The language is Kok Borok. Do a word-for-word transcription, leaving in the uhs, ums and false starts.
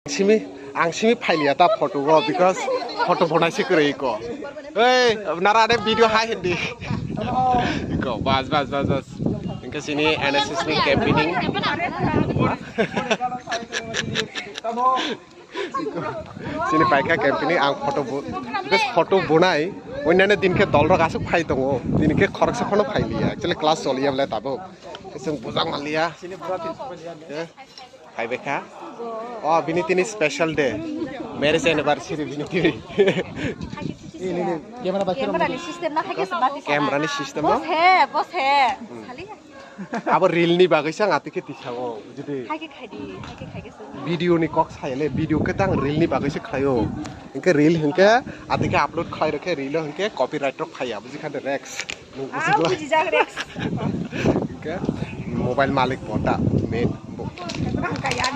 Simi, ang simi phailiya ta photo o, because photo bonai se kwrwi ko. Ei, nara de video hai hindi. Ko, bas, bas, bas, bas. Engke sini N S S ni campaigning. Sini paikha campaigning ang photo bo, because photo bonai. Oinane din khe dol rok asuk phai tongo. Din khe khoroksa phano phailiya. Actually class choliya bole tabuk. Chwng bujak manliya. Eh? Phaibaikha. Oh, bini tini special day. Marriage anniversary bini tini. Camera ni system na khaikhe se mati sana. Camera ni system no? Boss he, boss he. Sali. Abo reel ni bagwi sang atike tisango, bujidi. Haikhe khaidi, haikhe khaikhe se. Video ni kok sayale, video khe tang reel ni bagwi se khlaio. Hinkhe reel hinkhe atike upload khlai rokhe reel o hinkhe copyright rok phaiya, bujikhade Rex. Nwng Ah, bujikla. Bujijak Rex. Hinkhe mobile malik bo ta main bo. Bang kaya.